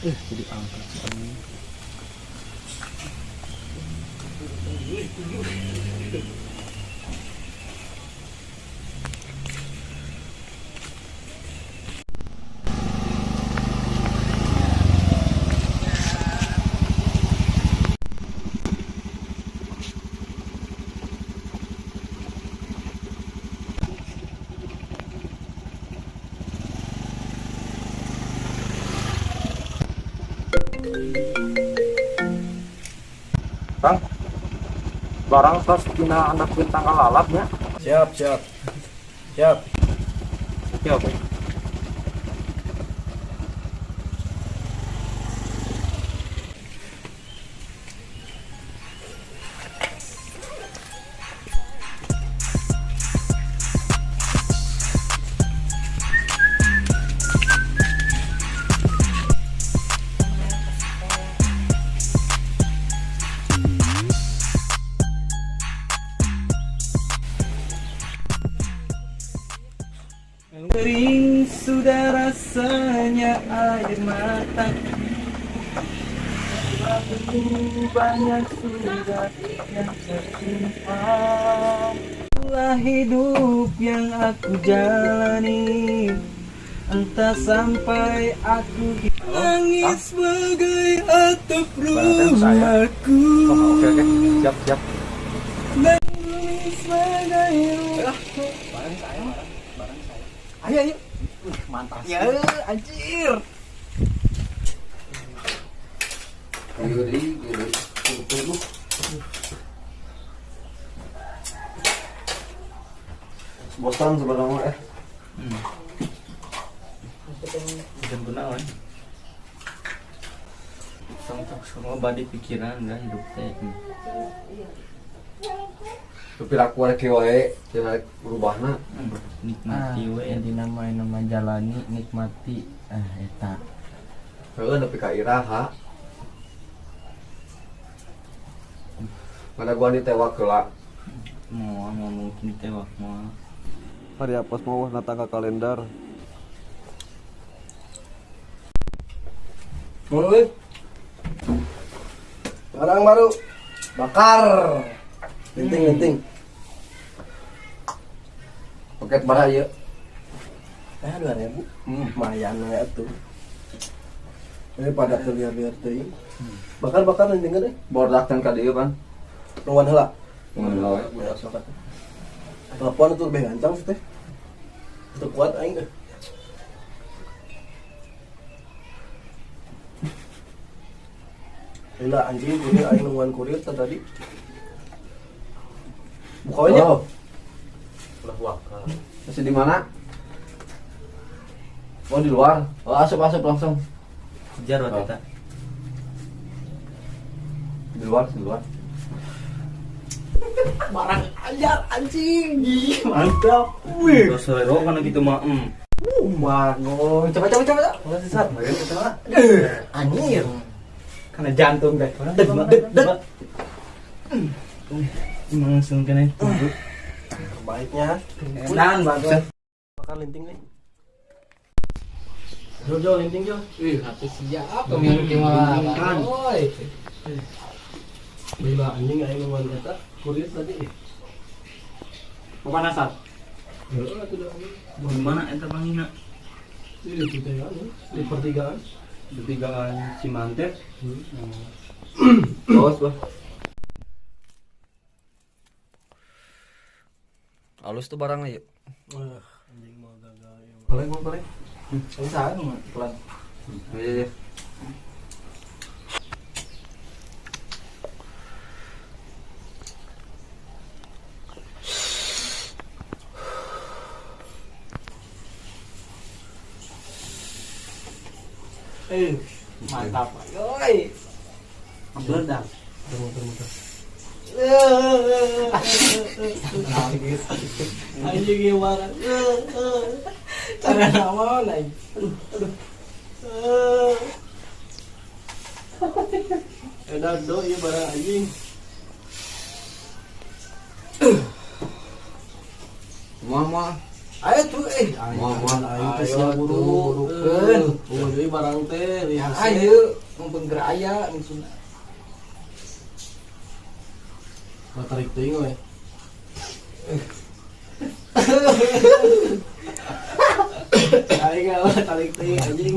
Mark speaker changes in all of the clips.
Speaker 1: Jadi angkat sih.
Speaker 2: Kang, barang tos dina anak bintang lalapnya.
Speaker 3: Siap, siap. Siap.
Speaker 2: Oke, oke.
Speaker 1: Kering sudah rasanya air mata. Terlalu banyak sudah yang tersimpan. Itulah hidup yang aku jalani. Entah sampai aku nangis bagai atap rumahku.
Speaker 2: Oh, oke, oke. Siap, siap.
Speaker 1: Nangis bagai rumahku.
Speaker 2: Barang saya, barang saya.
Speaker 1: Ayo, ayo. Wih, mantap. Ya, anjir.
Speaker 3: Bosan sebenarnya
Speaker 1: Bukan gunawan. Sontok semua badi pikiran enggak hidup teh.
Speaker 3: Tapi aku ada wae, tidak berubahna.
Speaker 1: Nikmati we
Speaker 4: yang dinamai nama jalani nikmati eta.
Speaker 3: Heeh, nepi ka iraha. Mana gua ditewak heula.
Speaker 1: Moal mungkin ditewak moal.
Speaker 3: Hari apos mau natang ka kalender.
Speaker 5: Mulai. Barang baru bakar. Linting-linting.
Speaker 3: Paket bara ieu.
Speaker 5: 2000. Lumayan we atuh. Daripada teu liar-liar teuing. Bakar-bakar lintingan euy.
Speaker 3: Bordak can ka dieu pan.
Speaker 5: Nungguan heula.
Speaker 3: Nungguan heula we.
Speaker 5: Ya sok atuh. Telepon itu lebih gancang sih teh. Itu kuat aing euy. Lila anjing kurir aing nungguan kurir tadi. Bukanya.
Speaker 3: Oh.
Speaker 2: Ulah waka.
Speaker 3: Masih di mana? Oh, di luar. Oh, asup-asup langsung.
Speaker 1: Kejar waktu eta.
Speaker 3: Di luar, di luar.
Speaker 5: Barang anyar anjing. Ih, mantap. Wih.
Speaker 1: Terus kan gitu mah.
Speaker 5: Bangun. Coba coba coba. Masih sat. Coba. Anjir.
Speaker 1: Karena jantung deh.
Speaker 5: Deg deg deg.
Speaker 1: Langsung kena itu.
Speaker 5: Baiknya.
Speaker 1: Enak banget.
Speaker 5: Bakar linting nih. Jo jo linting jo.
Speaker 4: Ih, hati siap pemilik mah. Oi.
Speaker 5: Bila anjing aing nungguan eta kurir tadi.
Speaker 1: Pemanasan.
Speaker 5: Heeh atuh da.
Speaker 1: Di mana eta pangina?
Speaker 5: Di pertigaan, di pertigaan.
Speaker 1: Pertigaan Cimante.
Speaker 3: Terus, Bah. Halus tuh barangnya yuk.
Speaker 5: Wah, anjing mau gagal. Boleh, boleh.
Speaker 1: Usaha pelan.
Speaker 3: Iya.
Speaker 1: Mantap. Yoi. Meledak.
Speaker 5: Muter-muter.
Speaker 1: Anjing gimana? Cara nama lain. Aduh, aduh. Edan do ieu barang anjing.
Speaker 3: Mama.
Speaker 5: Ayo tuh
Speaker 3: Moal moal
Speaker 5: ayo teh sia buru.
Speaker 1: Burukeun.
Speaker 5: Eueuh deui barang teh lihat.
Speaker 1: Ayo, mumpung keur aya maksudna.
Speaker 5: Tarik teuing we. Aing tarik teuing anjing.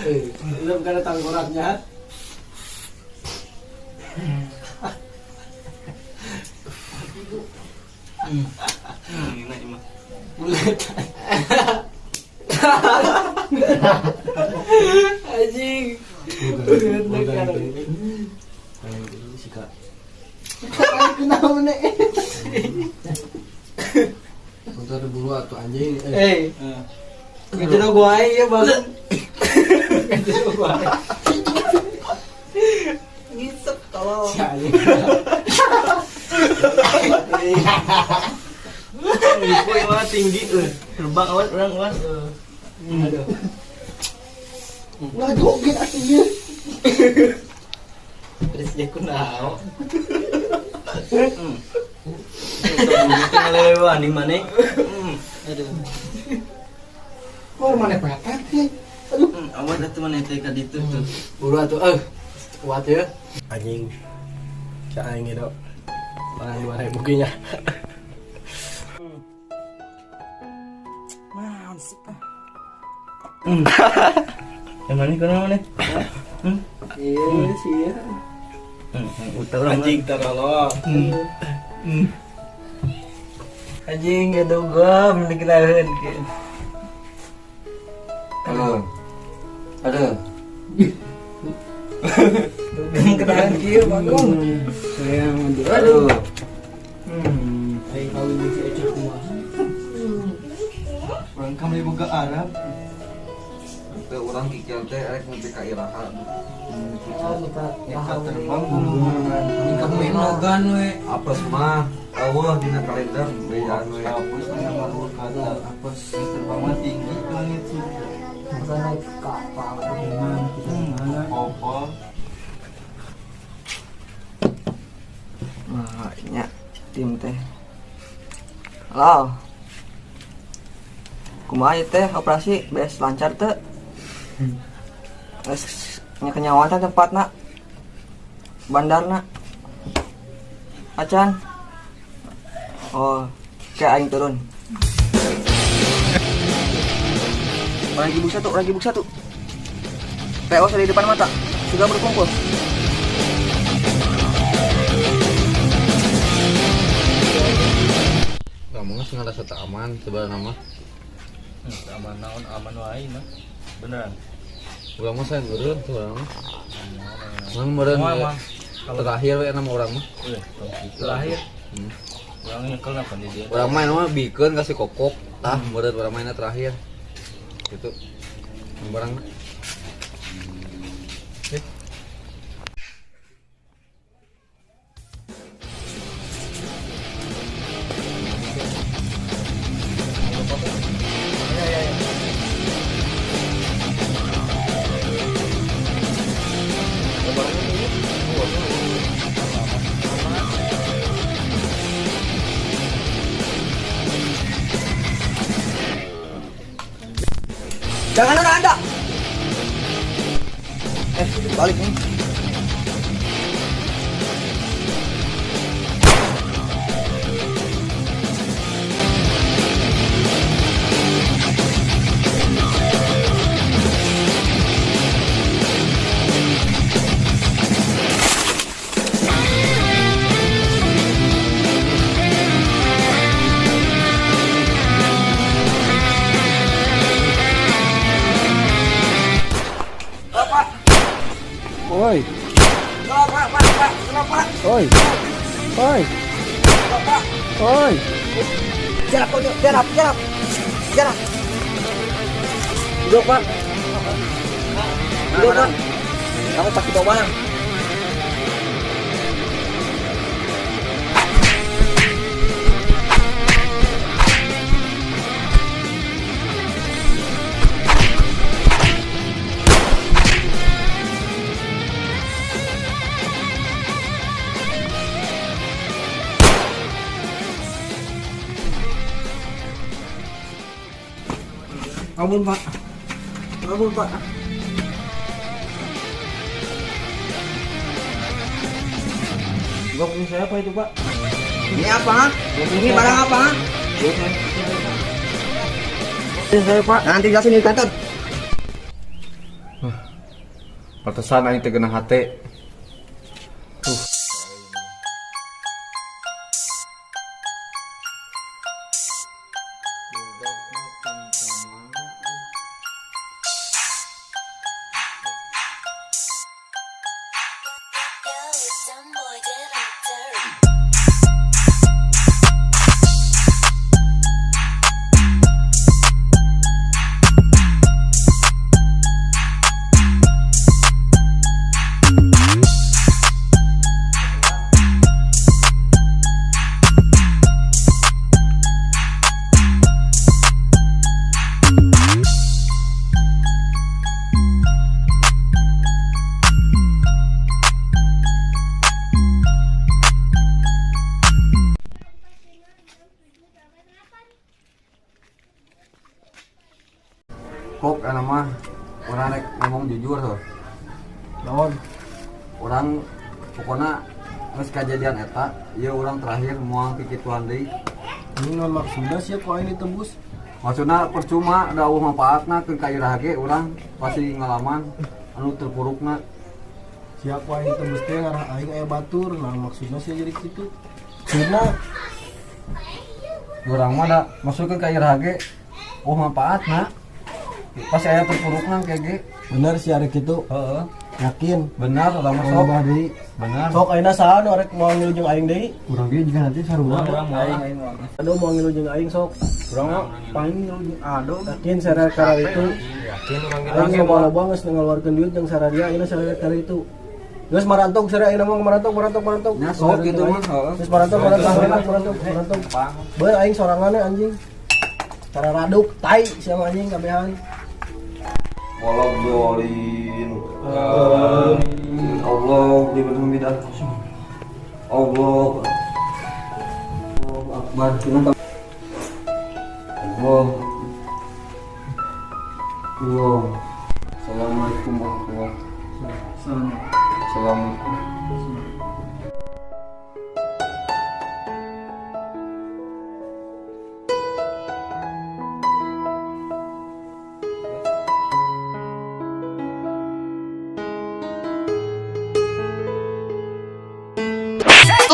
Speaker 5: Itu bukan tangkoraknya.
Speaker 4: Enak mah.
Speaker 1: Bulat. Anjing.
Speaker 5: Sika.
Speaker 1: Kenapa nih?
Speaker 5: Bentar buru atuh anjing.
Speaker 1: Ngejero gua ae ya bangun. Ngejero gua. Ngisep tolong.
Speaker 5: Si anjing.
Speaker 4: Ibu mah tinggi terbang awan orang awan.
Speaker 1: Aduh. Ngajoget atuh. Terus dia kunaon.
Speaker 4: Ngelewan di mana?
Speaker 1: Aduh. Kok mana petet sih? Aduh.
Speaker 4: Awan atuh mana teh ka ditu tuh.
Speaker 1: Buru atuh kuat ya.
Speaker 5: Anjing. Cak aing ge dok. Barang 2000 ge nya.
Speaker 1: Naon sih?
Speaker 4: Yang mana kunaon maneh?
Speaker 1: Iya sih ya.
Speaker 4: Anjing terlalu.
Speaker 1: Anjing aduh gua mending lawan kieu.
Speaker 3: Aduh. Aduh.
Speaker 1: Kenalan kieu Bagong.
Speaker 3: Aduh.
Speaker 5: Aing kawin jeung si Eceh kumaha.
Speaker 4: Urang kamari boga Arab.
Speaker 3: Teu urang kikil teh arek nepi ka iraha.
Speaker 4: Nikah terbang
Speaker 3: Nikah menogan we. Apes mah eueuh dina kalender bejaan we.
Speaker 4: Apes dina baru kata apes terbang mah tinggi ke langit sudah.
Speaker 1: Masa naik kapal
Speaker 4: Gimana? Kopol.
Speaker 1: Nah, nya tim teh. Halo. Kumaha ieu teh operasi beres lancar teu? Geus nya kenyawaan teh tempatna. Bandarna. Acan. Oh, kayak aing turun. Orang gibuk satu, orang gibuk satu. PO di depan mata, sudah berkumpul.
Speaker 3: Kamu mah ngerasa tak aman sebenarnya mah.
Speaker 4: Aman naon aman wae mah. Beneran.
Speaker 3: Urang mah saya ngeureun tuh urang mah. Urang meureun terakhir we nama urang mah.
Speaker 4: Terakhir. Urang nyekel apa di dia.
Speaker 3: Urang mah mah bikeun kasih kokok tah meureun urang mainna terakhir. Gitu. Barang.
Speaker 1: Jangan ada Anda. Balik nih.
Speaker 2: Woi.
Speaker 1: Pak, Pak, Pak, kenapa?
Speaker 2: Woi. Woi. Woi.
Speaker 1: Jarak, jarak, jarak. Jarak. Duduk, Pak. Duduk, Pak. Kamu pasti bawa barang. Ampun, Pak. Ampun, Pak.
Speaker 4: Gua punya siapa itu, Pak?
Speaker 1: Ini apa? Ini barang apa?
Speaker 4: Ini saya, Pak.
Speaker 1: Nanti jelasin di kantor.
Speaker 3: Pantesan aing teu geunah hate. Kok ana mah urang rek ngomong jujur tuh.
Speaker 5: Naon?
Speaker 3: Urang pokoknya geus kajadian eta, ieu urang terakhir moal kikituan deui.
Speaker 5: Ini naon maksudna sia ku aing ditebus?
Speaker 3: Maksudna percuma da eueuh manfaatna keur ka iraha ge urang pasti ngalaman anu terpurukna.
Speaker 5: Sia ku aing ditebus teh ngarah aing aya batur. Nah, maksudna sia jadi kitu. Maksudna
Speaker 3: Urang mah da masukkeun ka iraha ge eueuh manfaatna. Pas aya terpurukna kayak ge.
Speaker 5: Bener sih arek kitu.
Speaker 3: Heeh.
Speaker 5: Yakin.
Speaker 3: Benar urang mah sok.
Speaker 5: Sok deui.
Speaker 3: Benar.
Speaker 5: Sok ayeuna saha nu arek moal ngilu jeung aing deui?
Speaker 3: Urang ge juga nanti sarua.
Speaker 4: Urang aing aing mah.
Speaker 5: Aduh moal ngilu jeung aing sok.
Speaker 2: Urang mah paling ngilu jeung ado.
Speaker 5: Yakin sarua kara itu.
Speaker 2: Yakin urang ge.
Speaker 5: Aing loba-loba geus ngaluarkeun duit jeung saradia ayeuna sarua kara itu. Geus marantok sarua ayeuna mah marantok marantok marantok.
Speaker 3: Nya sok gitu mah, heeh.
Speaker 5: Geus marantok marantok marantok marantok marantok. Beuh aing sorangan anjing. Cara raduk tai sia mah anjing kabehan.
Speaker 3: Waladhdallin. Amin. Allah liman hamidah. Allah. Allahu akbar. Allah. Allah. Assalamualaikum warahmatullahi wabarakatuh. Assalamualaikum.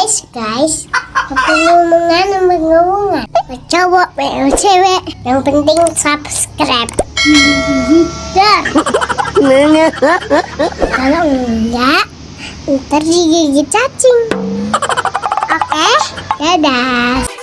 Speaker 6: Guys, guys, pengumuman pengumuman, cowok, cewek, yang penting subscribe. Kalau enggak, ntar digigit cacing. Oke, dadah.